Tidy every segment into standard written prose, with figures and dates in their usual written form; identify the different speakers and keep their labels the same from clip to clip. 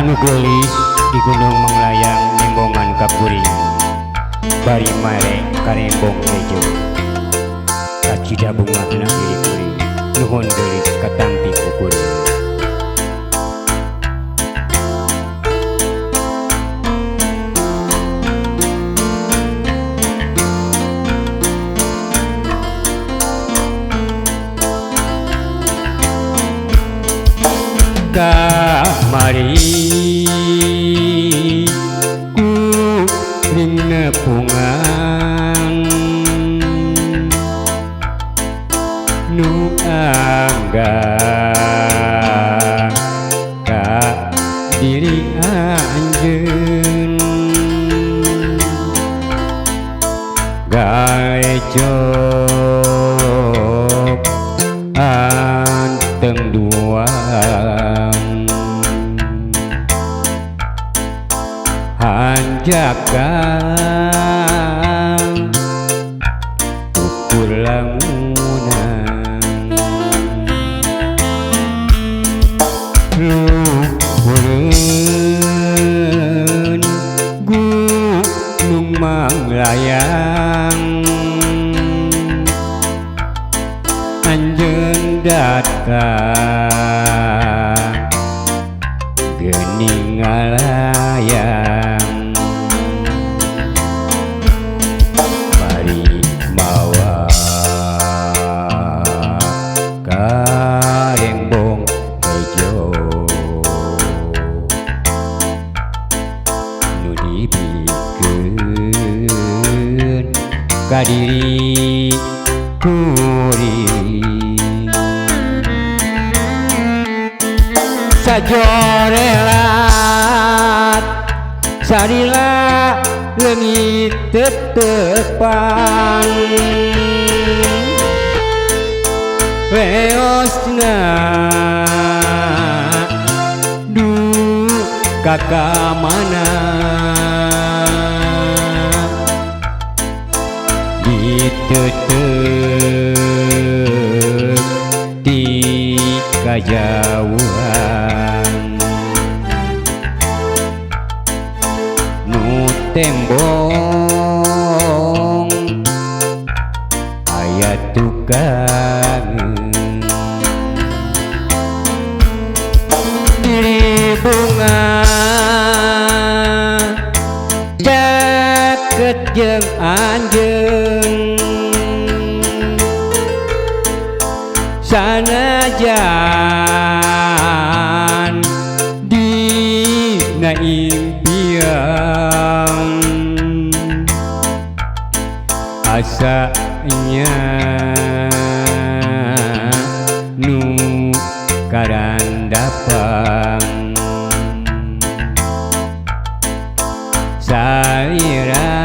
Speaker 1: Anu geulis di Gunung Manglayang nembongan ka kuring bari mare karembong hejo kacida bungahna diri kuring nuhun geulis katampi ku kuring. Kamari kuring nepungan nu angga ka diri anjeun gaecok anteng duaan hanjakan ukur lamunan luhureun Gunung Manglayang anjeun datang geuning ngalayang bari mawa karembong hejo nu dibikeun ka diri kuring sajorelat sarila leungit tetepan weosna duka ka mana diteuteup di kajauhan nu tembong aya tukangeun diri bunga caket jeung anjeun sanajan dina impian asanya nu karandapang salira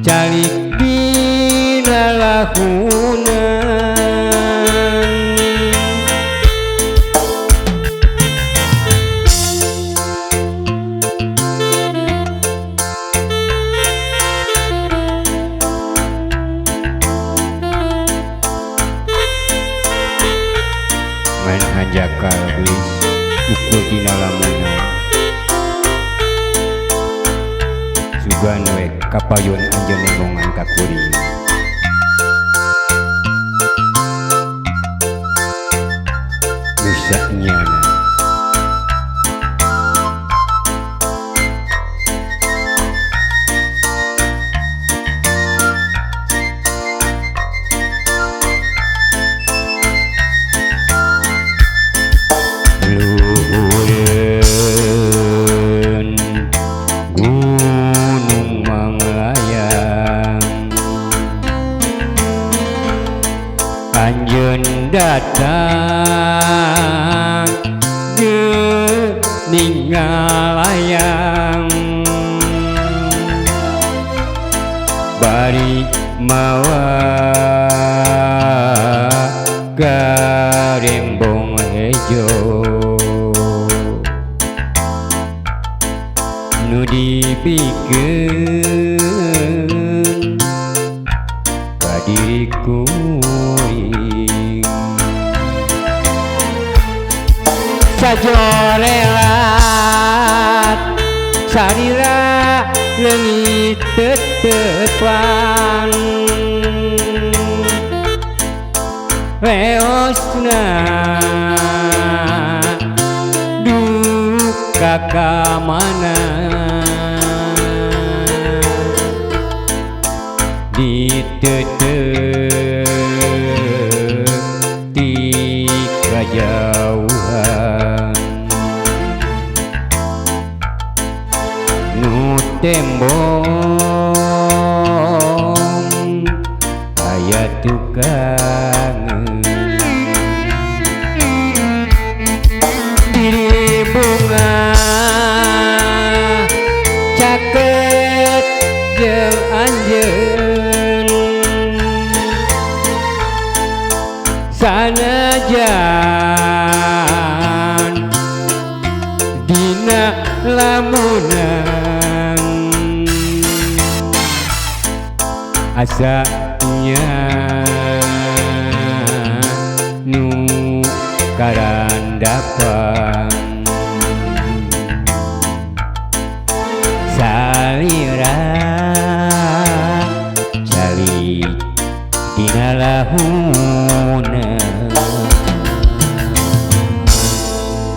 Speaker 1: calik dina lahunan. Ngan hanjakal geulis ukur dina lamunan sugan we kapayun anjeun nembongan ka kuring. Nu sanyana luhureun Gunung Manglayang anjeun datang geuning ngalayang bari mawa karembong hejo nu dibikeun ka diri kuring. Sajorelat sarira leungit tetepan reosna duka ka mana diteuteup ti kajauhan nu tembong aya tukangeun diri bunga caket jeung anjeun sanajan dina lamunan asanya nu karandapan.